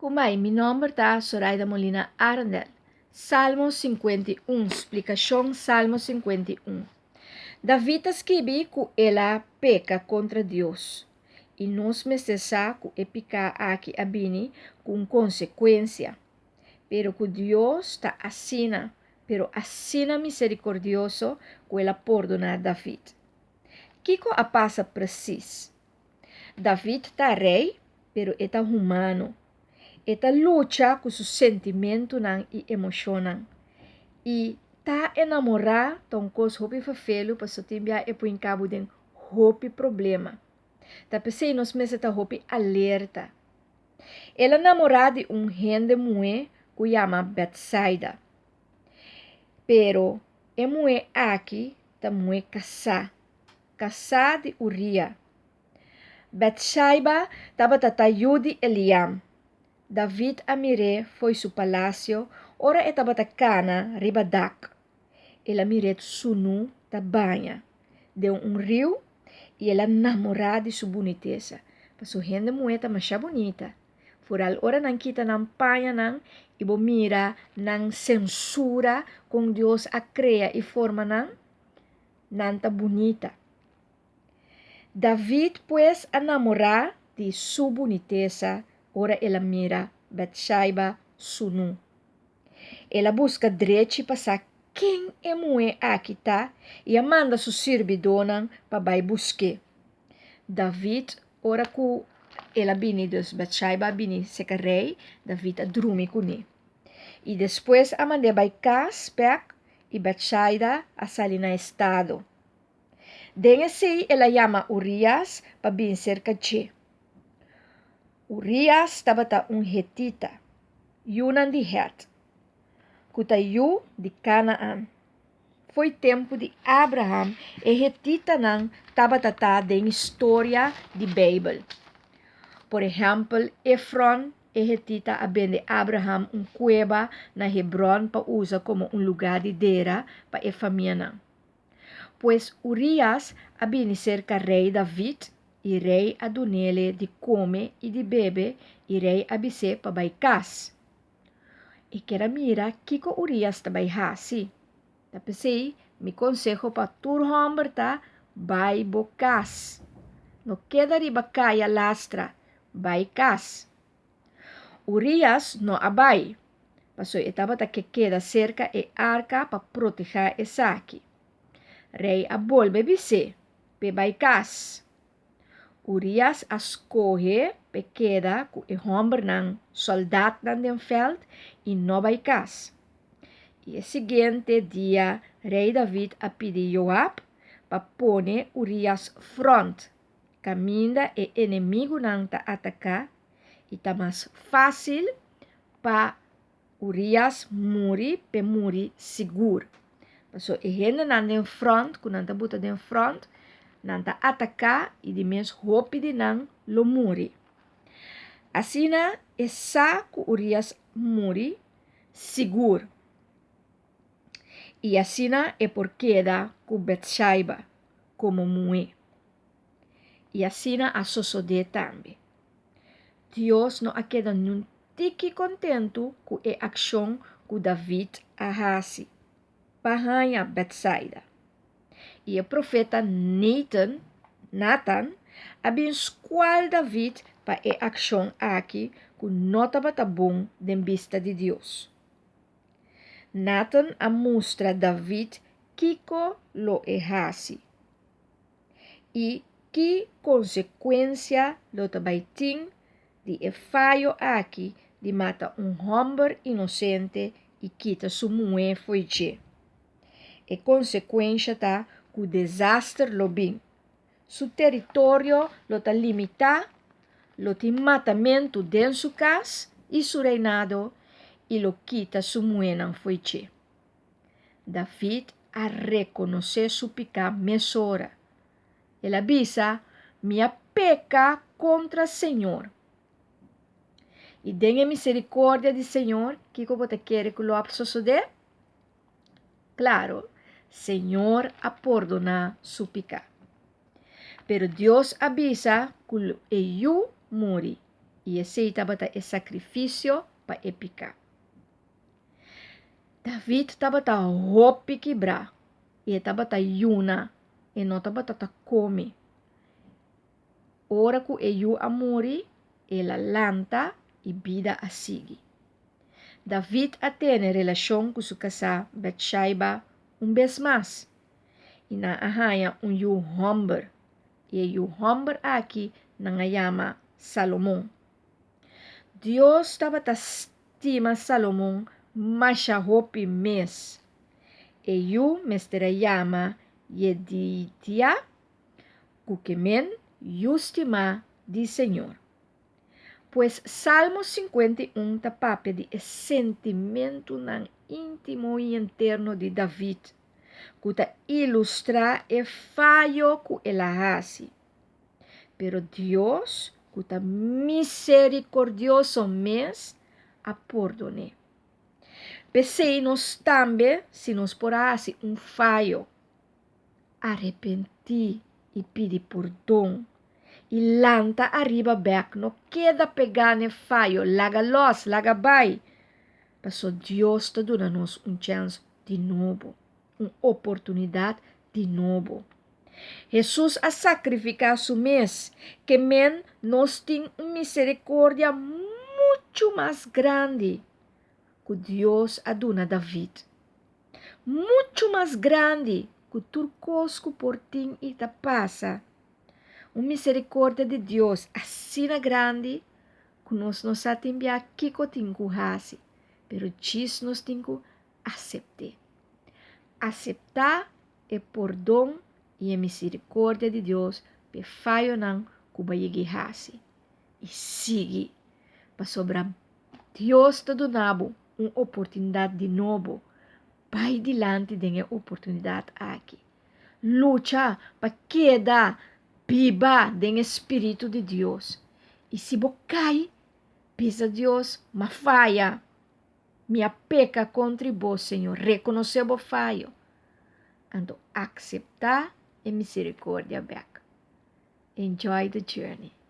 Kumai, mi nòmber ta Soraida Molina Arendel. Salmo 51, splikashon Salmo 51. David ta skibi ku el a peka kontra Dios. I nos mester sa ku e piká aki a bini ku un konsekuensia. Pero ku Dios ta asina, pero asina miserikordioso ku el a pordoná David. Kiko a pasa presis? David ta rei, pero e ta humano. E ta lucha ku su sentimentunan i emoshonnan. I ta enamorá ta un kos hopi ferfelu pasobra tin bia e por hinka bo den hopi problema. Ta p'esei nos mester ta hopi alerta. El a namorá di un hende muhé ku yama Betsaida. Pero e muhé aki ta muhé kasá, kasá di Uria. Betshaiba tabata ta yu di Eliam. David a mir'é fo'i su palasio ora e tabata kana riba dak. El a mir'é sunú ta baña den un riu i el a namorá di su bunitesa, pasobra hende muhé ta masha bunita. Foral ora nan kita nan pañanan i bo mira nan sensura kon Dios a krea i forma nan, nan ta bunita. David pues a namorá di su bunitesa ora el a mira Betshaiba sunú. El a buska drechi pa sa ken e muhé aki ta i a manda su sirbidónan pa bai busk'é. David, ora ku el a bini, dus Betshaiba a bini serka rei, David a drumi kuné. I despues a mand'é bai kas bèk i Betshaida a sali na estado. Den esei el a yama Urias pa bin serka dje. Urias tabata un hetita, yunan di Het, ku ta yu di Kanaan. Fo'i tempu di Abraham e hetitanan tabata ta den historia di Beibel. Por ehèmpel, Efron e hetita a bende Abraham un kueba na Hebròn pa usa komo un lugá di dera pa e famianan. Pues Urias a bini serka rei David, i rei a dun'ele di kome i di bebe, i rei a bis'é pa bai kas. E ker a mira kiko Urias ta bai hasi. Ta p'esei mi konseho pa tur hòmber ta, bai bo kas. No keda riba kaya lastra, bai kas. Urias no a bai, pasobra e tabata ke keda serka e arka pa protehá esaki. Rei a bolbe bis'é p'e bai kas. Urias a skohe p'e keda ku e hòmbernan, sòldatnan den fèlt i no bai kas. I e siguiente dia rei David a pidi Joab pa pone Urias frònt kaminda e enemigunan ta ataká i ta mas fásil pa Urias muri p'e muri sigur. Pasobra e hendenan den frònt ku nan ta buta den frònt, nan ta ataká i di mes hopi di nan lo muri. Asina e sa ku Urias muri sigur i asina e por keda ku Betshaiba komo muhé. I asina a sosodé tambe. Dios no a keda niun tiki kontentu ku e akshon ku David a hasi pa haña Betsaida. I e profeta Natan, Natan, a bin skual David pa e akshon aki ku no tabata bon den bista di Dios. Natan a mustra David kiko lo e hasi. I ki konsekuensia lo ta bai tin di e fayo aki di mata un hòmber inosente i kita su muhé fo'i dje? E konsekuensha ta ku desaster lo bin. Su teritorio lo ta limitá, lo tin matamentu den su kas i su reinado i lo kita su muhénan fo'i dje. David a rekonosé su piká mesora. El a bisa, Mi a peka kontra Señor. I den e miserikòrdia di Señor, kiko bo ta kere ku lo a sosodé? Klaro, Señor a pordoná su piká. Pero Dios a bisa ku lo e yu muri. I esei tabata e sakrifisio pa e piká. David tabata hopi kibrá i e tabata yuna, e no tabata ta kome. Ora ku e yu a muri, el a lanta i bida a sigui. David a tene relashon ku su kasá Betshaiba un bes mas, i nan a haña un yu hòmber, i e yu hòmber aki nan a yama Salomon. Dios tabata stima Salomon masha hopi mes. E yu mester a yama Yedidia, ku ke men yu stimá di Señor. Pues Salmo 51 ta papia di e sentimentunan íntimo i interno di David, ku ta ilustrá e fayo ku el a hasi. Pero Dios, ku ta miserikordioso mes, a pordon'é. P'esei nos tambe, si nos por a hasi un fayo, arepentí i pidi pordon i lanta ariba bèk, no keda pegá n'e fayo, laga lòs, laga bai, paso Dios ta duna nos un chèns di nobo, un oportunidat di nobo. Hesus a sakrifiká su mes, ke men nos tin un miserikordia muchu mas grandi ku Dios a duna David. Muchu mas grandi ku tur kos ku por tin i ta pasa. Un miserikordia di Dios asina grandi ku nos no sa tin bia kiko tin ku hasi, pero djis nos tin ku asept'é. Aseptá e pordon i e miserikordia di Dios p'e fayonan ku bo a yeg'é hasi i sigui, pasobra Dios ta duna bo un oportunidat di nobo. Bai dilanti den e oportunidat aki. Lucha pa keda biba den e spiritu di Dios. I si bo kai, bisa Dios, M'a faya. Mi a peka kontri bo, Señor. Rekonosé bo fayo. Anto akseptá e miserikordia bèk. Enjoy the journey.